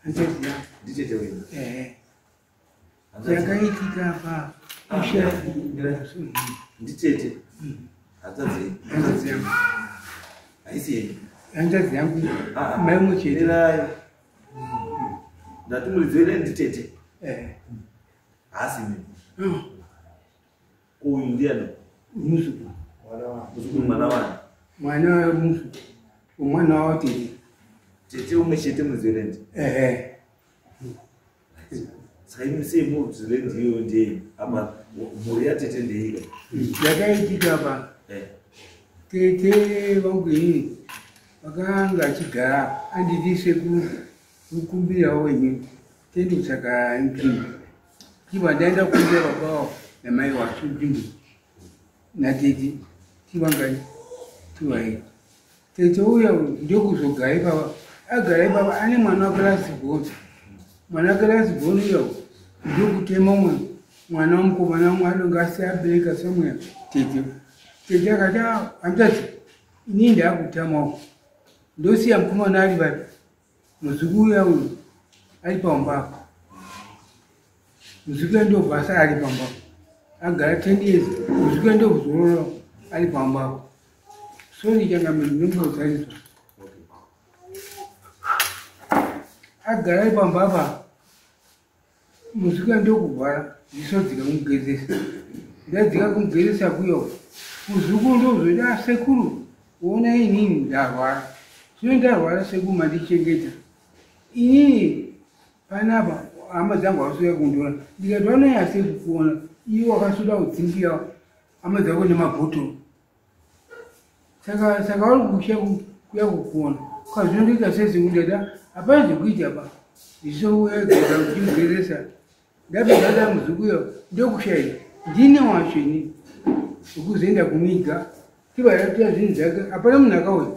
Hanzvadzi yangu. Nditete wenyu? Ehe. Hanzvadzi- Yakaitika pa Ah, nditete. Hanzvadzi yenyu? Hanzvadzi yangu. Haisi yenyu? Hanzvadzi yangu. Ah, ah. Mai mumwe chete. Mirai. Ndati muridzi wenyu nditete. Ehe. Haasi mimi. Ah, Uyu ndiani? Muzukuru. Muzukuru mwana wani? Mwana wemuzukuru. Umwana watete. Tete umwe chete muridzi werendi. Ehe. Saka imi sei muridzi werendi iyoyo ndeyenyu? Apa mhuri yatete ndeika. Yakaitika pa tete vangu inini vakanga achigara anditi sekuru kukumbirawo inini tiende kutsvaka nzvimbo. Chibva ndaenda kukumbira baba wavo namai wacho nzvimbo natete tivangani tivairi. Tete uya ndokuzogara ipapa, agara ipapa ane mwana wake lasibhoni. Mwana wake lasibhoni uya ndokutema umwe mwana womukomana umwe anonge asi abereka somweya tete. Tete akati, "Ah, hanzvadzi, inini ndaakutamawo, ndosiya mukomana ari papi, muzukuru uya uyu ari pamba apo." Muzukuru uya ndobva asa ari pamba apo, agara 10 years. Muzukuru uya ndokuzorora ari pamba apo. Sori changamire, ndinombozadziswa. Agara ari pamba apa, muzukuru uya ndokurwara, ziso dzikamugezesa. Ndadzika kumugezesa kuyo, muzukuru ndozoti, "Ah, sekuru, ona inini ndarwara, zvino ndarwara sekuru mandichengeta inini panapa, hama dzangu havasuya kundiona." Ndikati, "Vanouya sei kukuona iwe wakasuda kudzingira hama dzako nemabhotoro? Saka vari kusha kuya kukuona kazvinondoita sei?" Sekuru, ndati, "Hapana zvekuita pa zvisouya geza uchimugezesa." Ndapedza da muzukuru ndokushaika, ndine wacho inini wekuzoenda kumiga tibva zvinhu zvake, hapana munhu akauya.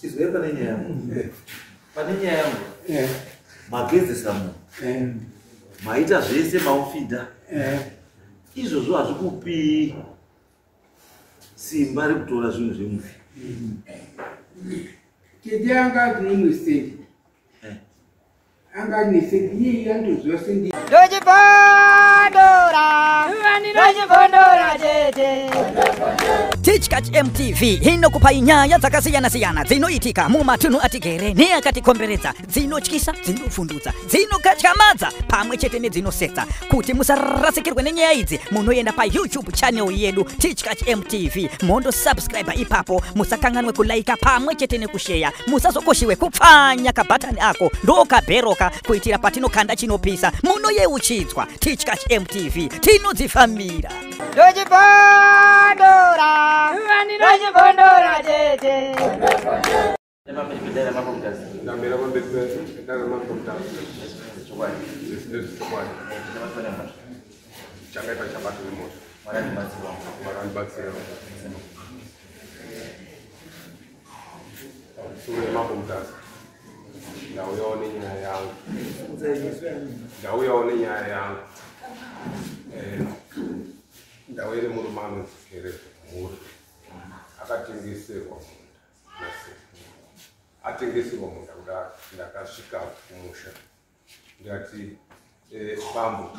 Izwai, pane nyaya yangu. Pane nyaya yangu. Magezesa munhu. Maita zvese, maufidha. Izvozvo hazvikupi simba rekutora zvinhu zvemufi. Tete anga ati imwe sendi. Anga ane sendi, iye andoziva sendi. Ndochibondora, ndochibondora tete. Tichkach MTV inokupai nyaya dzakasiyana-siyana dzinoitika mumatunhu atigere neakatikomberedza, dzinotyisa, dzinofundutsa, dzinokatyamadza pamwe chete nedzinosetsa. Kuti musarasikirwe nenyaya idzi, munoenda paYouTube channel yedu Tichkach MTV, mondosubscribe ipapo. Musakanganwe kulaika pamwe chete nekusheya. Musazokoshiwe kupfanya kabhatani ako ndokabheroka, kuitira patinokanda chinopisa munoyeuchidzwa. Tichkach MTV, tinodzifambira. Ndochibondora, ndochibondora tete. Ndamira pamberi pedare Mambo Mutasa. Ndezvechokwadi. Changaita chabatwa nemoto. Vakandibatsira. Sure, Mambo Mutasa. Ndauyawo nenyaya yangu. Ndauyawo nenyaya yangu. Ndauya nemurume anonzi Kereke Mhuri. Akatengeserwa munda nasekuru. Atengeserwa munda kudaro, ndakasvika kumusha ndikati, "Bambo,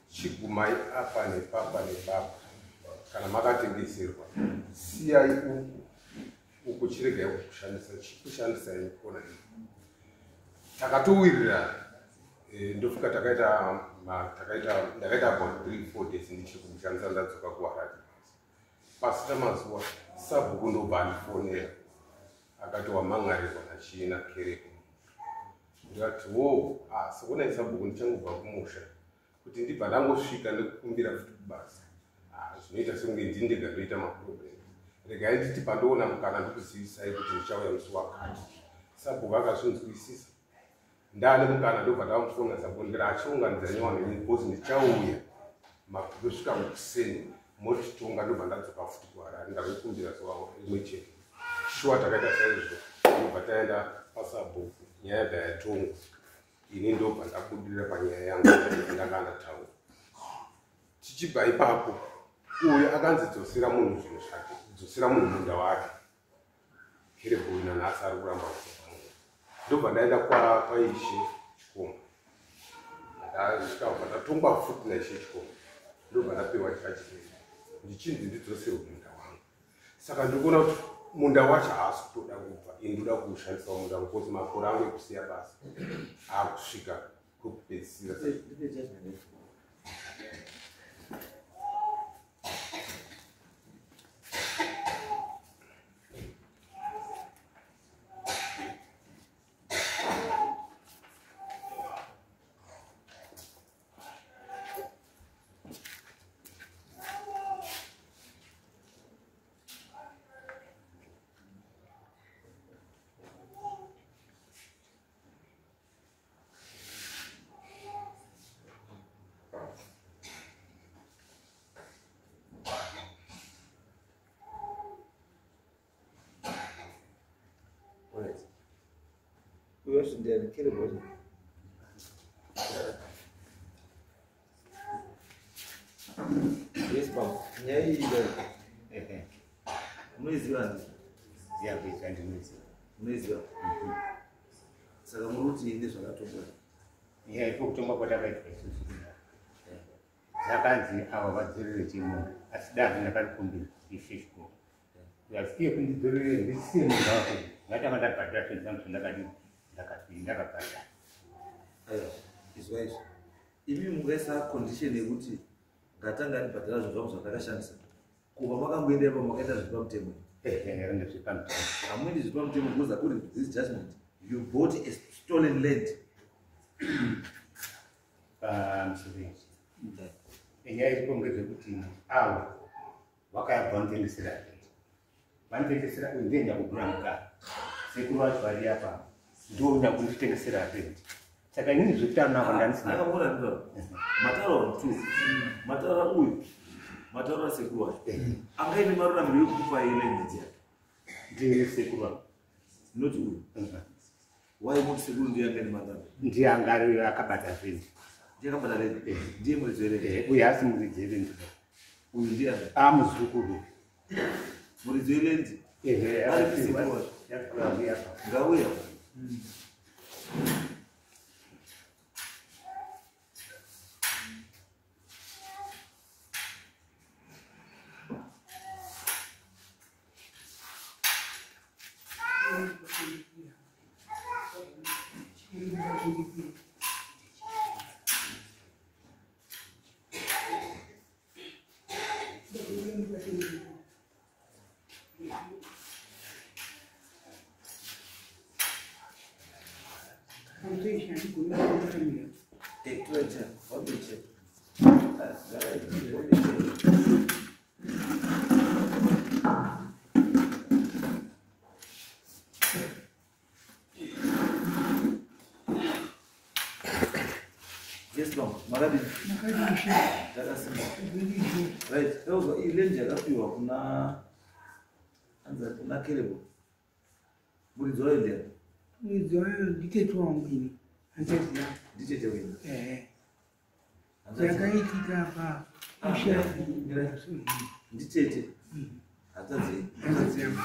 chigumai apa nepapa nepapa. Kana makatengeserwa, siyai uku, uku chiregai kushandisa, chikushandisai kona iyi." Takatowirirana. Ndofika takaita ndakaita about 3-4 days ndichiri kumushandisa. Ndadzoka kuHarare pasina mazuva, sabhuku ndobva andifonera akati, "Wamhan'arirwa nachii naKereke." Ndikati, "Wo, sekunai sabhuku, ndichangobva kumusha, kuti ndibva ndangosvika ndekukumbira futi kubasa, zvinoita sekunge ndini ndega ndoita maproblem. Regai nditi pandoona mukana ndikuzivisai kuti ndichauya musi wakati." Sabhuku akazvinzwisisa. Ndaane mukana ndobva ndamufona sabhuku, ndikati, "Achiunganidza nyewana ini because ndichauya ndosvika mukuseni motitonga." Ndobva ndadzoka futi kuHarare, ndakukumbira zuva rimwe chete. Shuwa, takaita saizvo, ndobva taenda pasabhuku, nyaya yabva yatongwa. Ini ndobva ndabudirira panyaya yangu ndanga ndataura. Tichibva ipapo, uyu akanzi, "Dzosera munhu zvinhu zvake, dzosera munhu munda wake." Kerebhoi nanhasi ari kuramba kudzoka munhu. Ndobva ndaenda kwaIshe Chikomba. Ndasvika ndatongwa futi naIshe Chikomba. Ndobva ndapiwa judgment ndichinzi ndidzoserwe munda wangu. Saka ndikuona kuti munda wacho haasi kutoda kubva, ini ndoda kuushandisawo munda wangu because makore angu ekusiya basa akusvika kwekupedzisira. Yes, baba. Nyaya iyi munoiziva? Munoiziva? Saka muri kuti ine zvakatongwa? Ipo kutongwa kwatakaitwa isusu zvakanzi ava vadzorere chimunda, asi dare ndakarikumbira Ishe Chikomba asi iye kundidzorere ndisiye munda wako ngatanga ndabhadhara zvinhu zvangu zvandakadii ndakabhadhara. Aiwa, izwa izvi, imi mungaisa condition yekuti ngatanga ndibhadhara zvinhu zvangu zvandakashandisa kuva makamboenda ipa makaita zviri pamutemo? Zviri pamutemo. Hamuendi zviri pamutemo because according to this judgment you bought a stolen land. Pamusevenzi nyaya iripo ngezvekuti avo vakayabva vanotengesera vanitengesera uyu ndiye nyakugura mukaka sekuru vacho vari apa ndo nyakunditengesera rent. Saka inini zvekutano navo ndanisina. Mataura tu mataura uyu mataura sekuru wacho angaine maruramiro ekukupa land dziya ndiye sekuru wako not uyu. Why muti sekuru ndiye angaine maruramiro? Ndiye angari akabata rent. Ndiye akabata rent, ndiye muridzi werent. Uyu haasi muridzi werent uyu, ndiye amuzukuru muridzi werent. Ari sekuru wacho ngauya. Yes, ma'am. Makadini? Takasimba. Right. Tauzwa iyi land yakapiwa kuna anza kuna Kerebo. Muridzi wayo ndiani? Muridzi wayo nditete wangu ini. Hanzvadzi yangu. Nditete wenyu? Ehe. Yakaitika pa usha. Nditete. Hanzvadzi. Hanzvadzi yangu.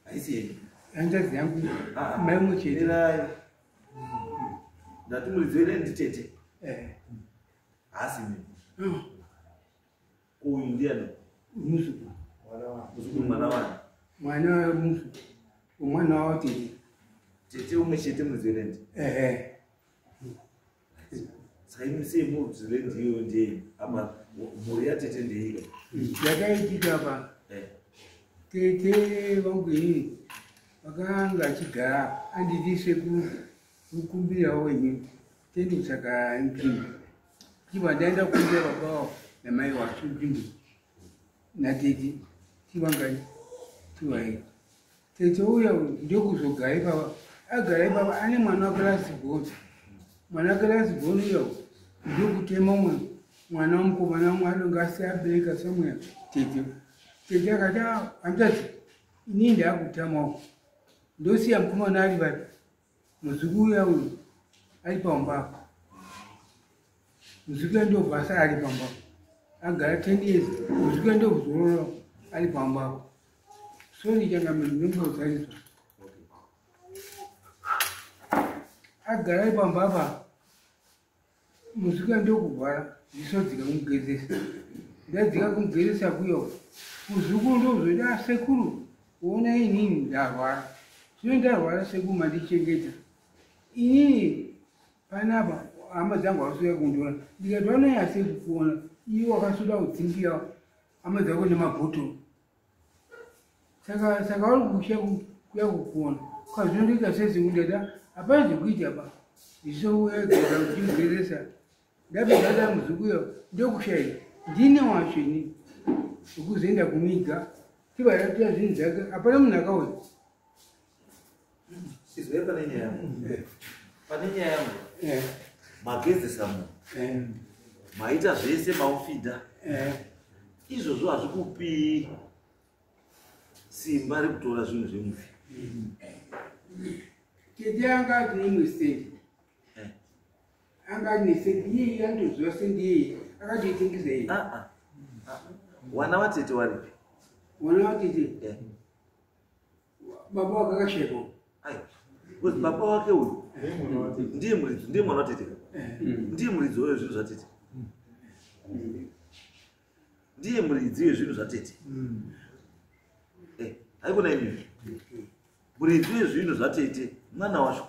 Haisi yenyu? Hanzvadzi yangu. Mai muchete. Ndati muridzi weland nditete. Haasi mimi. Uyu ndiani? Muzukuru. Muzukuru mwana wani? Mwana wa muzukuru. Mwana wa tete. Tete umwe chete muridzi weland. Ehe. Saka imi sei muridzi weland iyoyo ndiyenyu? Apa mhuri yatete ndeika. Yakaitika pa tete vangu inini vakanga achigara anditi sekuru kukumbirawo ini tiende kutsvaka nzvimbo. Chibva ndaenda kukumbira baba wavo namai wacho nzvimbo natete tivangani tivairi. Tete uya ndokuzogara ipapa, agara ipapa ane mwana wake lasibhoni. Mwana wake lasibhoni uya ndokutema umwe mwana wamukomana umwe anonge asi abereka somweya tete. Tete akati hanzvadzi inini ndakutamawo ndosiya mukomana ari papi muzukuru uya uyu ari pamba apo. Muzukuru ndobva asara ari pamba apo. Agara 10 years muzukuru ndokuzorora ari pamba apo. Sorry changamire ndinongozariswa. Agara ari pamba apa, musika ndokurwara, ziso dzika kumugezesa. Ndadzika kumugezesa kuyo. Muzukuru ndozoda sekuru, ona inini ndarwara. Zvino ndarwara sekuru mandichengeta. Inini panapa hama dzangu hausiuya kundiona. Ndikati vanouya sei kukuona? Iwe wakasuda kudzingira hama dzako nemabhotoro. Saka vari kuuya kukuona. Ukazvinondoita sei sekuru? Ndati hapana zvekuita ba. Zvisouya kuchimugezesa. Ndapedza da muzukuru ndokushaika. Ndine wacho ini. Wekuzoenda kumiga. Tibva tatora zvinhu zvake. Hapana munhu akauya. Izwai pane nyaya yangu. Pane nyaya yangu. Magezesa munhu. Maita zvese maufidha. Izvozvo hazvikupi simba rekutora zvinhu zvemufi. Tete anga ati imwe sendi. Anga ane sendi iyeyi anotoziva sendi iyeyi akatoitengesa iyeyi. Wana watete waripi? Wana watete? Baba wake akashaikwa. Aiwa. Because baba wake uyu ndiye muridzi, ndiye mwana watete. Ndiye muridzi wezvinhu zvatete. Ndiye muridzi wezvinhu zvatete. Haikona imi. Muridzi wezvinhu zvatete mwana wacho.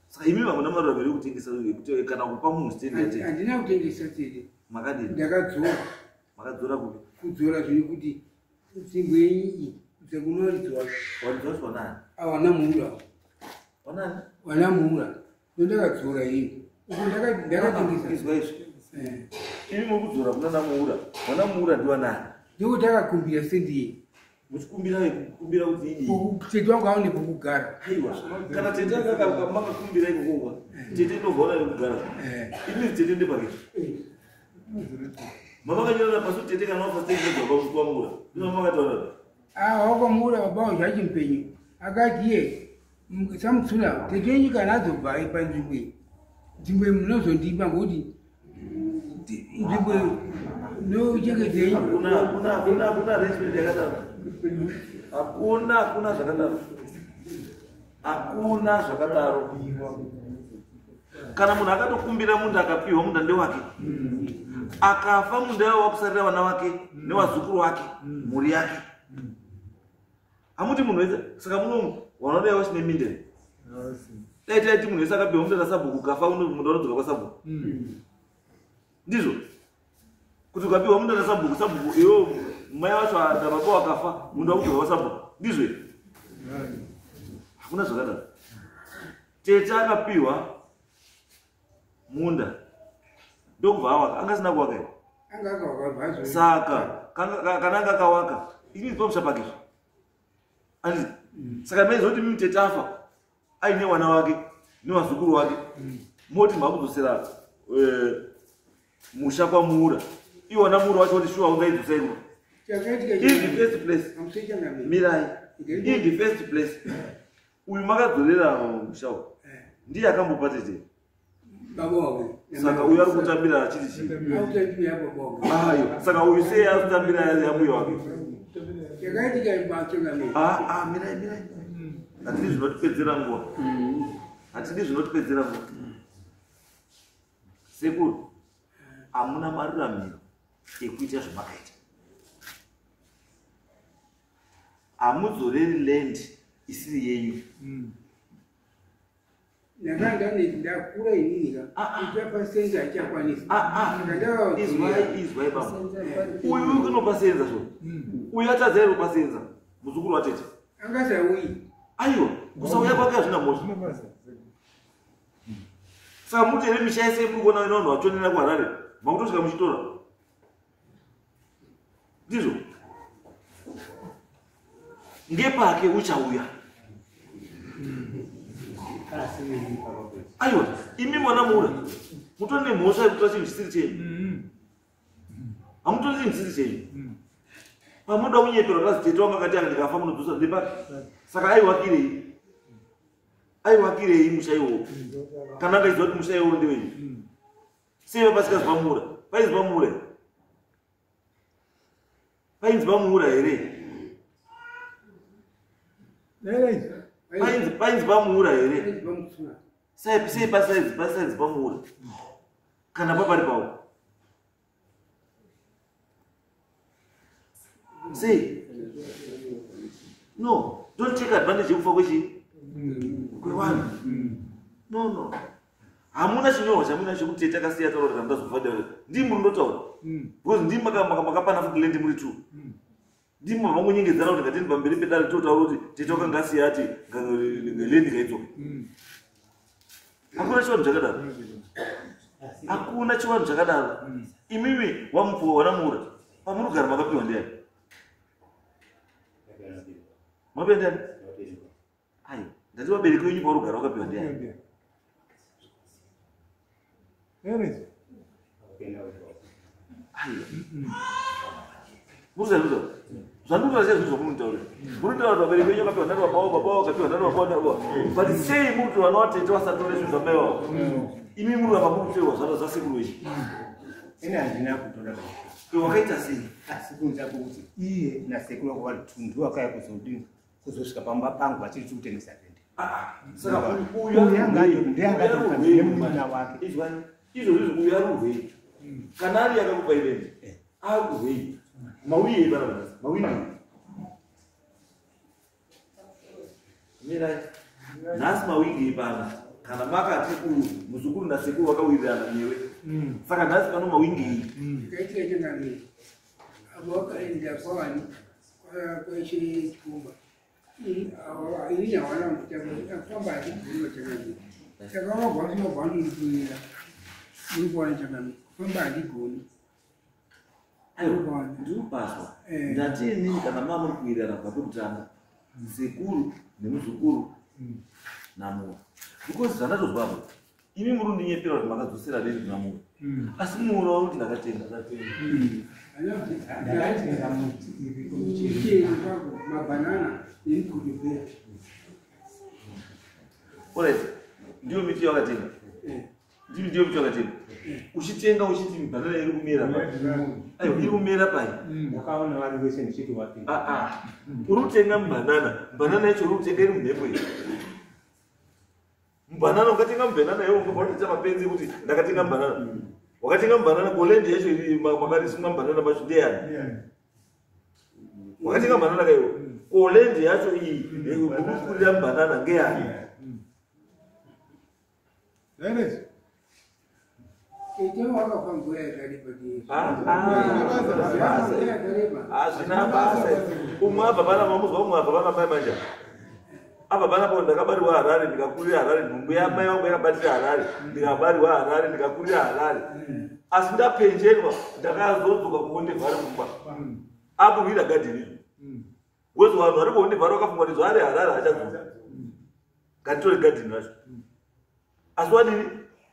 Saka imi hamuna maruramiro ekutengesa kana kupa munhu stendi yatete. Handina kutengesa tete. Makadini? Ndakadzora. Makadzora kupi? Kudzora zviri kuti nzvimbo yenyu iyi kubva kunoridzi wacho. Waridzi wacho wanani? Wana muura. Wanani? Wana muura. Ndakadzora ini. Uko ndakatengesa. Izwa izvi. Imi muri kudzora kuna namuura. Wana muura ndiwanani? Ndikuti akakumbira stendi iyi. Muchikumbira kukumbira kuti idii? Tete wangu aone pokugara. Aiwa. Kana tete makakumbira ikoko tete ndobva aone pokugara. Imi tete ndepake. Mama kanyorera pasi tete kana wafa stendi ndobva kwamura. Ndino mama kataura. Wakwamura baba wangu achimupenyu. Akati iye samutsuna tete yenyu kana azobva panzvimbo iyi. Nzvimbo iyi munozondipa ngokuti nzvimbo nochengetei. Hakuna arrangement yakadaro. Hakuna zvakadaro. Hakuna zvakadaro. Kana munhu akatokumbira munda akapiwa munda ndewake. Akafa munda iwawo wakusarira vana vake nevazukuru vake, mhuri yake. Hamuti munhu wese saka muno vanodai vachine minda. Dai taiti munhu wese akapiwa munda nasabhuku kafa munda unodzoka kwasabhuku. Ndizvo. Kuti ukapiwa munda nasabhuku, sabhuku iwo mai vacho nababa wakafa munda wakudzoka kwasabhuku. Ndizvo here? Hakuna zvakadaro. Tete akapiwa munda ndokubva awaka. Anga asina kuwaka here? Anga akawaka. Saka kana anga akawaka ini pamusha pake. Anditi saka maizoti mimi tete afa aine wana wake nevazukuru wake moti makudzosera musha kwamuura. Iwona muura wacho kuti shuwa ungaidzosai kuno. In the first place, mirai. In the first place, uyu makadzorera musha uyu ndiye akambopa tete. Saka uyu ari kutambira achiti chii? Ayo, saka uyu sei ari kutambira yambuya wake? Mirai, mirai. Hatidi zvinotipedzera nguva. Hatidi zvinotipedzera nguva. Sekuru, hamuna maruramiro ekuita zvamakaita. Hamudzoreri land isiri yenyu. Ndakanga ndakura inini ka. Ichapa senza achakwanisa. Izwai baba. Uyu kunopa senza zvo. Uyu atadza here kupa senza? Muzukuru watete. Angasauyi. Aiwa, kusauya kwake hazvina mhosva. Saka muti here misha yese muri kuona ine vanhu vachonera kuHarare, makutosvika muchitora. Ndizvo. Ngepake uchauya. Aiwa, imi mwana muura mutori nemhosva yekutora chinhu chisiri chenyu. Hamutori chinhu chisiri chenyu. Pamunoda kunyepera kuti tete wangu akati ndikafa munodzosa ndepake. Saka aiwakirei? Aiwakirei musha iwowo? Kana angaiziva kuti musha iwowo ndewenyu. Sei pasikazi pamuura? Painzi pamuura here? Painzi pamuura here? Painzi pamuura here? Sei pasainzi pamuura? Kana papari pawo? Sei? No, don't take advantage yekufa kwechi kwevanhu. No, no. Hamuna chinyorwa chamuinacho chekuti takasiya taura kuti hamutazofa dare. Ndimi munotaura. Because ndimi makapana futi land muri two. Ndimi mavangonyengedzera kuti ngatiendi pamberi pedare totaura kuti tete wakanga asiya ati land ngaidzoke. Hakuna chivanhu chakadaro. Hakuna chivanhu chakadaro. Imimi wamupuwa wanamura. Pamuri kugara makapiwa ndiani? Makapiwa ndiani? Ayo, ndati vabereki venyu pauri kugara wakapiwa ndiani? Ayo. Murikuziva zvandikutaura sei zvinhu zvamunitaurira. Murikutaura kuti vabereki venyu vakapiwa nani baba baba vakapiwa nani baba nani baba. But sei muri kuti vana vatete vasatore zvinhu zvamai vavo? Imi muri apa muri kutorwa zvasekuru wenyu. Ini handina kutora. Iwe wakaita sei? Asi kunza kuti iye nasekuru wako vari two ndiwo vakauya kuzodini kuzosvika pamba pangu vachiri kutengesa tende. Saka uyu ndianganemunina wake. Izvozvo uyu ari kurwei? Kana ari akakupa irendi, ari kurwei? Mawiyei pana nhasi? Mawiyei? Mirai. Nhasi mawiyei pana? Kana makati uyu muzukuru nasekuru vakawirirana newe. Saka nhasi pano mawingei? Ndikaitika changamire. Apo wakaenda kwavani kweshe chikumba. Ini hawana kufamba hachigoni changamire. Saka wabva usingabva wanonditumira. Muri kuona changamire. Kufamba handigoni. Aiwa, ndiri kupaswa. Ndati inini kana mava muri kuwirirana kubva pekutanga, sekuru nemuzukuru namura. Because zvandatozwa apo, imi muri kundinyepera kuti makadzosera reri kuna mura. Asi muura uri kuti ndakatenga. Ndakatenga muti iri. Muchero kwako mabhanana nemigurubhera. Alright, ndiyo miti yawakatenga. Ndiyo miti yawakatenga. Uchitenga uchiti mibhanana iri kumera pai. Aiwa, iri kumera pai. Ndakaona vari vese ndichiti wapinda. Ah, ah. Uri kutenga mubhanana, mubhanana yacho uri kutenga iri mumhepo iyi. Mubhanana ukatenga mubhanana iwe ungabva watoita mapenzi ekuti ndakatenga mubhanana. Wakatenga mubhanana ko land yacho iri makarisima mubhanana macho ndeyani? Wakatenga mubhanana kaiwo. Ko land yacho iyi uri kukurira mubhanana ngeyani? Ite wakafa mvura yakareba. Ah, ah. Hazvina basa. Umwe abva pana mamuzwa, umwe abva pana mai manja. Abva panapo ndakabarirwa Harare, ndikakurira Harare, nhumbu yamai vangu yakabatira Harare, ndikabarirwa Harare, ndikakurira Harare. Asi ndapenjerwa, ndakazodzoka kuHonde Valley kumba. Akurwira gadheni iri. Because vanhu vari kuHonde Valley vakafunga kuti zvaari Harare achadzoka. Ngatitore gadheni racho. Asi wadini?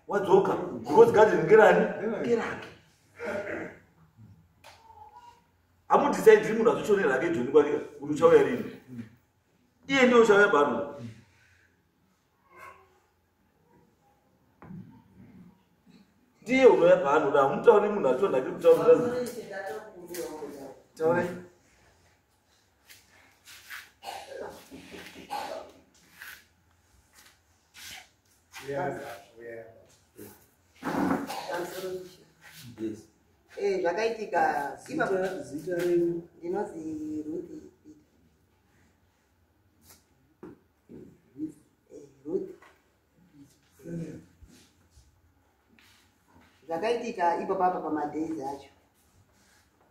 Wadzoka. Because gadheni ngerani? Ngerake. Hamudhisaidhiri munhu azochionera hake joni kwake kuti uchauya rini. Iye ndiye uchauya pano. Ndiye unouya paanoda. Hamutauri munhu achiona hake kutaurira. Taurai. Yes. Zvakaitika ipapo. Zita renyu? Ndinonzi Ruth Peter. Ruth. Zvakaitika ipapo apa pamadays acho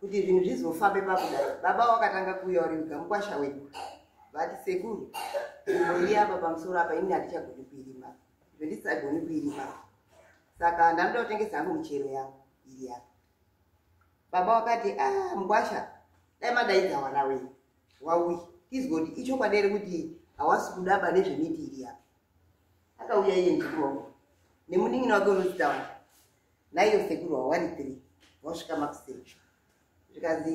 kuti zvinhu zvizofambe pakudai, baba wakatanga kuuya uri gamukwasha wedu, vati, "Sekuru, nzvimbo iri apa pamusoro apa ini handichagoni kuirima, zvendisagoni kuirima, saka ndanoda kutengesa hangu michero yangu iri apa." Baba wakati, "A mukwasha, dai madaidza wana wenyu wauya tizwe kuti ichokwadi here kuti hawasi kudaba nezvemiti iri apa." Akauya iye muzukuru wangu nemunin'ina wake unozita wake naiyo sekuru wawari three. Wasvika makuseni, zvikanzi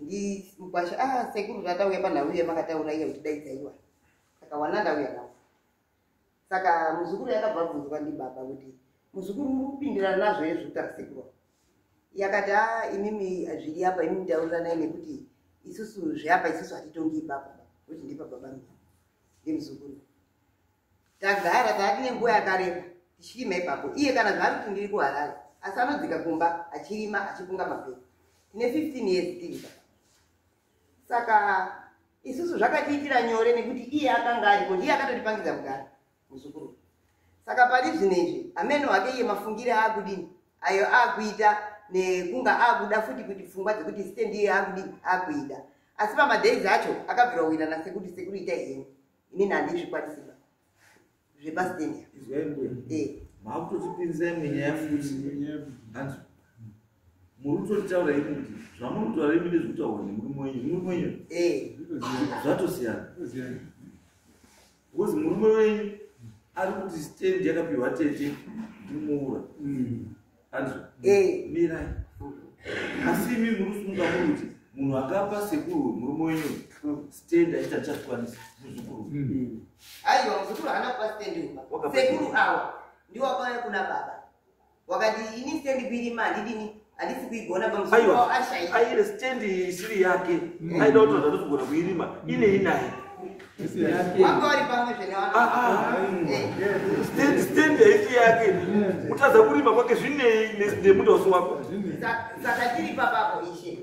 ndi mukwasha, "Ah, sekuru, tatauya panhau iye makataura iye kuti daidzaiwa, saka wana ndauya nawo." Saka muzukuru yakabva abvunzwa ndibaba kuti, "Muzukuru, uri kupindirana nazvo here zvekutaura sekuru wako?" Yakati, "A imimi, zviri apa imimi tauriranai, nekuti isusu zveapa isusu hatitongi ipapo, kuti ndipa baba mimi." Ndimuzukuru. Tagara taatine nguva yakareba tichirima ipapo. Iye kana zvaari kuti ndiri kuHarare, asi anodzika kumba achirima achipunga mapere. Tine 15 years tiripa. Saka isusu zvakatiitira nyore nekuti iye akanga aripo, ndiye akatotipangidza mugara muzukuru. Saka pari zvino izvi ameno hake iye mafungire aakudini ayo aakuita, nekunga aakuda futi kuti pfungwa dzekuti stendi iye aakudini aakuida. Asi pamadays acho akabvira kuwira nasekuru, sekuru itai henyu, inini handizvikwanisiba zvepastendi. Izwai mbuya, maakutotipinzai munyaya futi. Hanzi muri kutotaura imi kuti zvamuri kutaura imi ndezvekutaurwa nemurume wenyu. Murume wenyu zvatosiyana, because murume wenyu ari kuti stendi yakapiwa tete ndimuura. Hanzi mirai, asi imi muri kusunga muri kuti munhu akapa sekuru murume wenyu stendi achiti handichazvikwanisi, muzukuru. Aiwa, muzukuru haana kupa stendi umba. Sekuru awa ndiwo wakauya kuna baba wakati ini stendi kuirima handidini, handisi kuigona pamuzukuru wavo ashaika. Aire stendi isiri yake, aida kuti vanhu vandozogona kuirima inei naye. Wanga wari pamwe zvene. Ah, ah. Stendi haisi yake, kutadza kurima kwake zvinei nemunda usi wako? Saka tiri papapo ishe,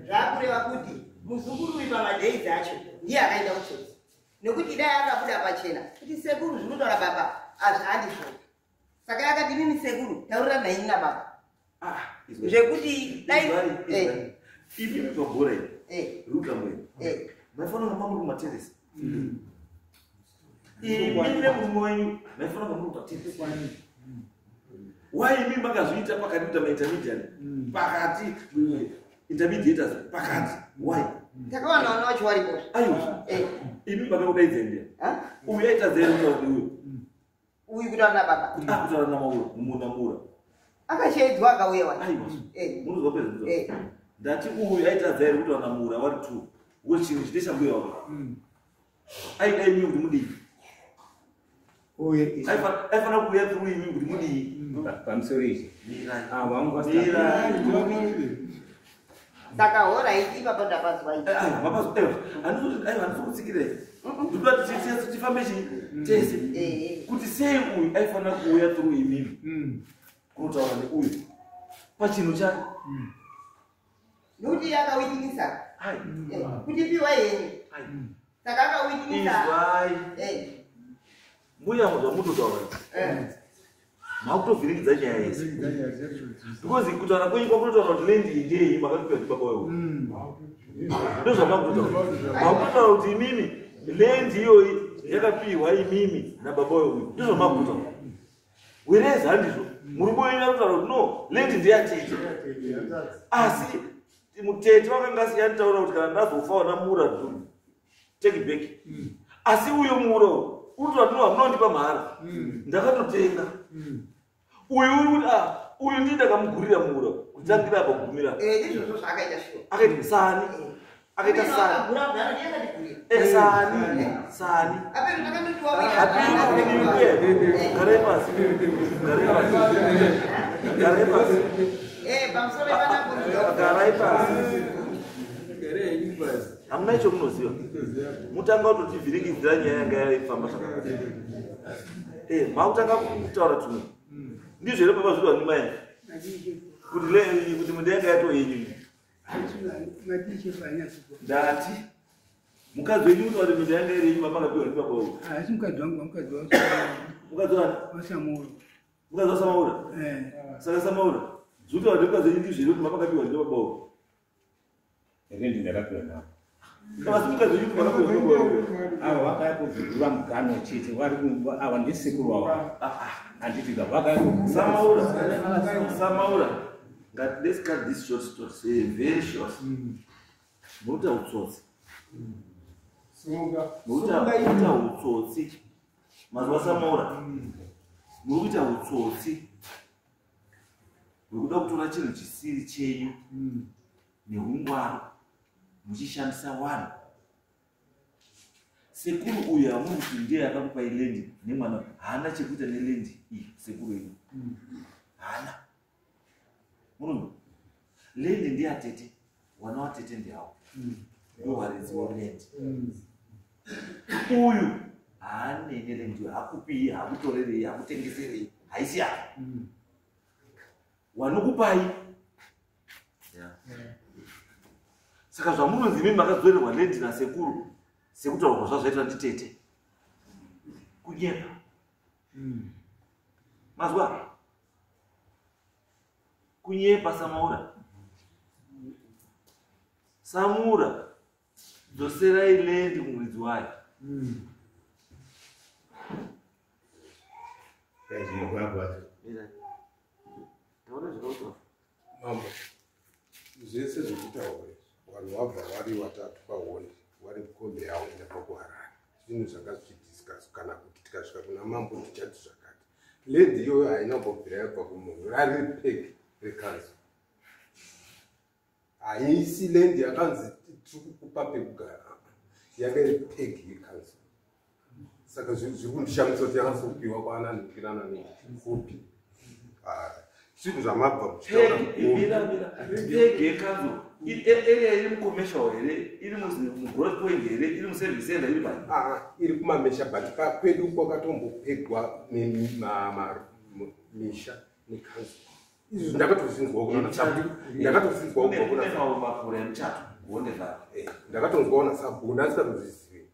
zvakureva kuti muzukuru uyu pamadays acho ndiye akaita utsotsi, nekuti dai akabuda pachena kuti sekuru zvinotaura baba azvi handizvo. Saka yakati inini sekuru taurira naini nababa Ah, izwai. zvekuti dai Izwai, izwai. Imi pabhora iri rutambwe, maifanira kunge muri kumateresi. Imi nemurume wenyu maifanira kunge muri kumateresi. Why imi makazviita pakati kuita maintermediary pakati, intermediators pakati? Why? Takawana vana vacho varipo. Aiwa, imi makakudaidzai ndiya uyu aitadza here kutaura neuyu? Uyu kutaura nababa? Kuti akutaura namaura namura. Akashaidzwa akauya wacho. Aiwa, munozwa pezvo? Ndati uyu aitadza here kutaura namura wari two wo chinhu chine chambuya wako? Aida imi kuti mudii? Aifanira kuuya through imi kuti mudii? Pamusoro izvi. Mirai. Ava Mirai. Saka hora iti ipapa ndapazwa iti. Aiwa, mapazwa. Aiwa, aiwa, handisi kutsikirai, ndikuda kuti tifambe chii tese, kuti sei uyu aifanira kuuya through imimi kunotaura neuyu pachinhu chake? Nekuti iye akawitinisa. Ai. Kuti piwa yenyu. Ai. Saka akawitinisa. Izwai, mbuya, zvamutotaura makutovhiringidza nyaya yese, because kutaura kwenyu kwakutotaura kuti land iyi ndeyenyu, makatopiwa ndibaba wewe. Ndozvamakutotaura, makutotaura kuti imimi land iyoyi yakapiwa imimi nababa wewe. Ndozvamakutotaura, whereas handizvo. Murume wenyu arikutaura kuti no, land ndeyatete, asi mutete vakanga asiyani kuti kana ndazofa wana mura take back. Asi uyo mura uri kuti no, hamunondipa mahara, ndakatotenga. Uyu uri kuti ah, uyu ndii ndakamugurira mura kutangira apa kugumira. Ndizvozvo zvaakaita shuwa. Akaita sani, akaita sani. Akagura kudhara ndiye akatigurira. Sani sani. Apero takandotiwa. Garai pasi, garai pasi, garai pasi. Pamusoro panapo. Garai pasi, hamuna icho munoziva. Mutanga kutotivhiringidzira nyaya yanga yaifamba zvakanaka. Makutanga kutaura tumwe. Ndizvo here papa zviri vanimai kuti kuti munda yanga yato yenyu? Ndati mukadzi wenyu utaura kuti minda yanga iri yenyu, mamakapiwa ndibaba uyu. Asi mukadzi wangu, mukadzi. Mukadzi wani? Wasamuro. Mukadzi waSamaura. Saka Samaura, zvinotaura kuti mukadzi wenyu ndizvo here kuti mamakapiwa ndibaba uyu? Rendi ndakapiwa navo. Asi mukadzi wenyu kuti makapiwa ndibaba uyu? Ava vakaya kuzogura mugano chete, vari ava ndisekuru wavo, handitika vakaya. Samaura, Samaura, let's cut this short story, say very short. Munoita utsotsi, munoita utsotsi mazuva. Samaura, muri kuita utsotsi hwekuda kutora chinhu chisiri chenyu neungwaro muchishandisa vanhu. Sekuru uyu hamuri kuti ndiye akakupai land nemwana, haana chekuita neland iyi. Sekuru yenyu haana. Munonzwa, land ndeyatete, wana watete ndeavo, ndo varidzi weland. Uyu Haanene land hakupii, hakutorerei, hakutengeserei, haisi yake. Wanokupai. Saka zvamunonzi imi makadzorerwa land nasekuru, sekutaurwa kwazvazvaitwa nditete, kunyepa. Mazwa, kunyepa. Samaura, Samura, dzoserai land kumuridzi wayo. Zvinokurwadza. Taura zvakautaura. Mambo, zvese zvekutaura izvi, vanhu vabva vari vatatu pahonde, vari kombe yavo inabva kuHarare, zvinhu zvanga zvichidiscuss. Kana kuti tikasvika kuna mambo tichati zvakati, land iyoyo haina kumbobvira yabva kumunhu, rari peg rekanzuru. Haisi land yakanzi tiri kukupa pekugara, yanga iri peg yekanzuru. Saka zviri kundishamisa kuti yakazopiwa kwaananhukirana nekupi. Zvinhu zvamabva muchitaura. Peg yekanzuru area iri mucommercial here, iri mugrowth point here, iri muservice center, iri pai? Ah, iri kumamesha, but kwedu kwakatombopegwa misha nekanzuru. Izvi ndakatozvinzwawo kuna sabhuku, ndakatozvinzwawo kubva kuna Kune makore emuchato kuondevhara. Ndakatonzwawo nasabhuku, ndandisatozvizivi,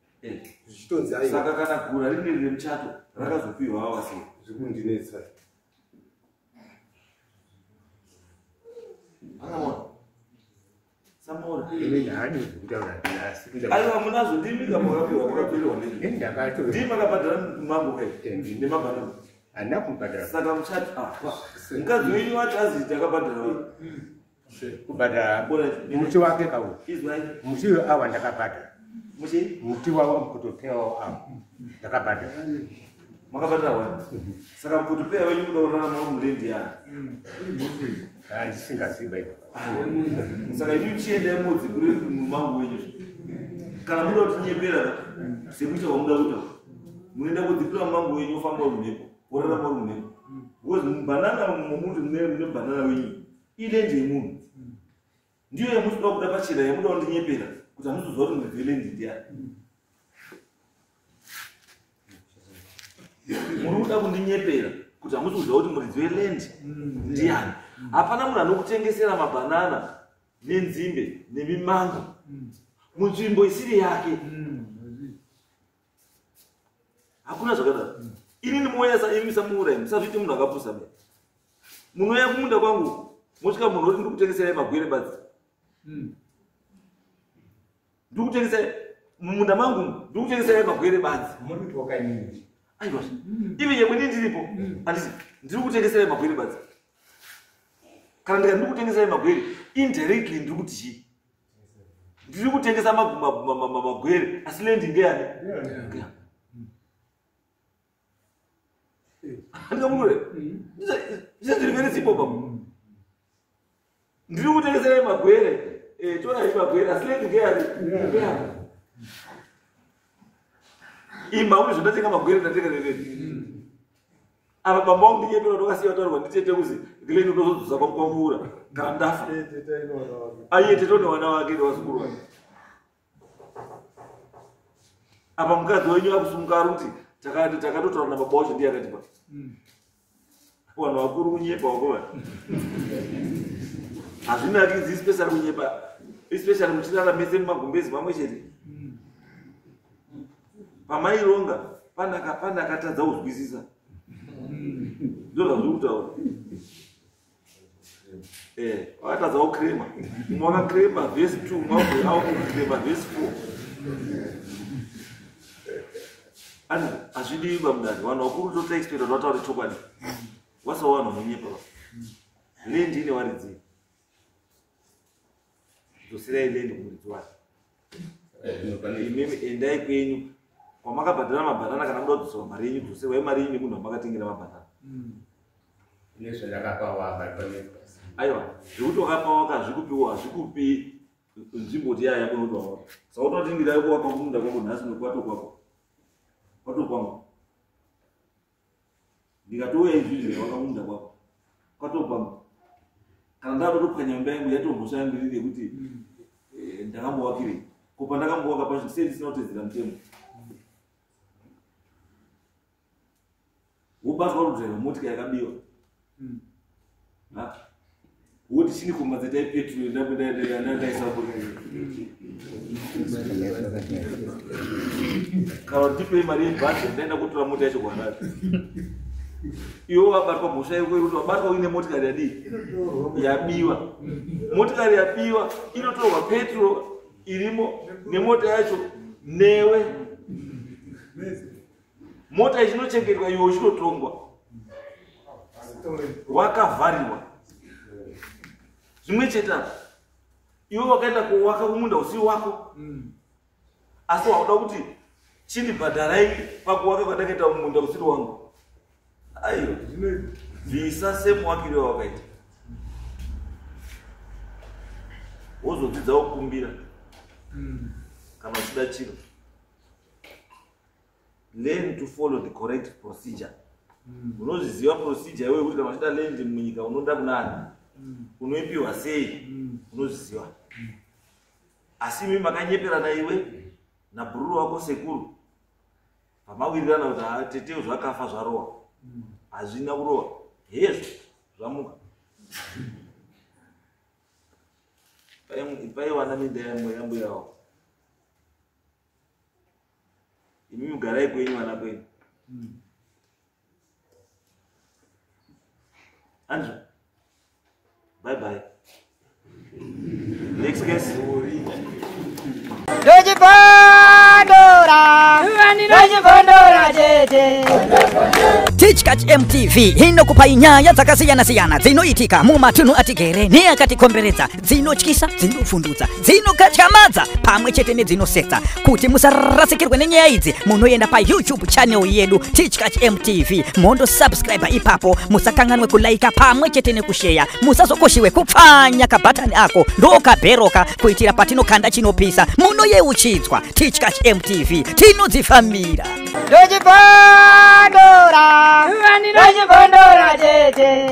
zvichitonzi aiwa. Saka kana gura rineri remuchato rakazopiwa vava sei? Zviri kundinetsa. Angamona Samora. Inini haadi kutaura, asi Aiwa, munazvo, ndimi makapiwa, makapiwa. Ini ndakato Ndimi makabhadhara mango kai nemabhanana? Handina kumubhadhara. Saka muchati, ah, mukadzi wenyu wacho azi takabhadhara. Kubhadhara muti wake kawo. Izwai. Muti uyo awa ndakabhadhara. Muchi Muti wawa mukotopewawo awa ndakabhadhara. Makabhadhara wani. Saka mukotopeya wenyu kuda kurarama uri muland yani? Handisingaziva ivo. Saka imi chiendai mudzi kuri mumango wenyu. Kana muda kutinyepera sekuita kwamuda kuita, munoenda kudzipira mumango wenyu, ofamba uri mhepo, worarama uri mhepo, because mubhanana momuti mune bhanana wenyu, iland yemunhu ndiyo yamunoda kuda pachena, yamuda kundinyepera kuti hamuzoziva kuti muridzi weland ndiani. Muri kuda kundinyepera kuti hamusi kuziva kuti muridzi weland ndiani. Hapana munhu anokutengesera mabhanana nenzimbe nemimango munzvimbo isiri yake. Hakuna zvakadaro. Inini muoyasa, imi musamuurai, musazviiti munhu akapusa me. Munouya kumunda kwangu, mosvika munhu oti ndikutengeserai magwere badzi, ndikutengeserai mumunda mangu, ndikutengeserai magwere badzi. Muri kuti wakanini? Aiwa, ivi nyangwe ndii ndiripo, handiti ndiri kutengeserai magwere badzi? Kana ndikati ndiri kutengeserai magwere, indirectly ndiri kuti chii? Ndiri kutengesa magwere, asi land ngeyani? Handingamurure zviri very simple baba. Ndiri kutengeserai magwere, torai magwere, asi land ngeyani? Ngeyani? Imba uri zvandatenga magwere, ndatenga neland. Apa bamba wangu ndinyepera, ndokasiya taurwa nditete kuzi land ndozodzosa kwamuura kana ndafa. Aiye tete nevana vake nevazukuru vake. Apa mukadzi wenyu akusumuka ari kuti takatotaura nababa wacho, ndiye akatipa. Vanhu vakuru kunyepa wakova hazvinakidzi, especially kunyepa, especially muchirara mese mumagumbezi mamwe chete. Pamaironga pane akatadza kuzwisisa, ndo zvazviri kutaura. Wakatadza kukrema, umwe wakakrema vhesi 2, umwe akukrema vhesi 4. Ani hazvidiwi pamudari. Vanhu vakuru totoexpecta kuti vataure chokwadi, wasawo vanhu vanonyepa. Land ine varidzi, dzoserai land kumuridzi wayo. Imimi endai kwenyu kwamakabhadhara mabhanana. Kana muda kudzoserwa mari yenyu, dzoserwai mari yenyu nemunhu wamakatengera mabhanana. Nezvandakapawa. Aiwa, zvekuti wakapawa kazvikupiwa, hazvikupi nzvimbo kuti yaya yako inotowa. Saka utoti ndidai kuwaka kumunda kwako nhasi, nokwato kwako kwato kwangu, ndikatouya izvizvi ndikawaka kumunda kwako, kwato kwangu. Kana ndakatopwanya imba yangu, yatomhosva yangu inini yekuti ndakambowakirei? Ko pandakambowaka pacho sei ndisina kutedzera mutemo? Wobatwa kudhiraivha motika yakabiwa. Woti chini kombanzetai petrol ndaisa kana ndipei mari yebhadhi ndaenda kutora mota yacho kuHarare. Iwe wabatwa mhosva yako yekuti wabatwa uine motikari yadii yabiwa. Motikari yabiwa inotorwa petrol irimo nemota yacho newe. Mota ichinochengetwa iwe uchinotongwa. Wakavhariwa. Zvimwe chete apa. Iwe wakaenda kuwaka kumunda usiri wako. Asi wakuda kuti chindibhadharai pakuwaka kwandakaita mumunda usiri wangu. Aiwa. Bvisa semuwakiri wawakaita. Wozodzidza kukumbira. Kana uchida chiro. Learn to follow the correct procedure. Unozviziva procedure iwe kuti kana uchida land munyika unoda kunani. Unoipiwa sei? Unozviziva. Asi imi makanyeperana iwe nabhururu wako sekuru. Pamawirirana kuti tete zvakafa zvarowa. Hazvina kurowa. Hezvo zvamuka. Paiwana minda yambuya wako. Imi mugarai kwenyu vana kwenyu. Andrew. Bye bye. Next case. Ndochibondora chete. Tichkach MTV inokupai nyaya dzakasiyana-siyana dzinoitika mumatunhu atigere neakatikomberedza, dzinotyisa, dzinofundutsa, dzinokatyamadza pamwe chete nedzinosetsa. Kuti musarasikirwe nenyaya idzi, munoenda paYouTube channel yedu Tichkach MTV, mondosubscribe ipapo. Musakanganwe kulaika pamwe chete nekusheya. Musazokoshiwe kupfanya kabhatani ako ndokabheroka kuitira patinokanda chinopisa munoyeuchidzwa. Tichkach MTV tinodzifambira. Ndochibondora chete.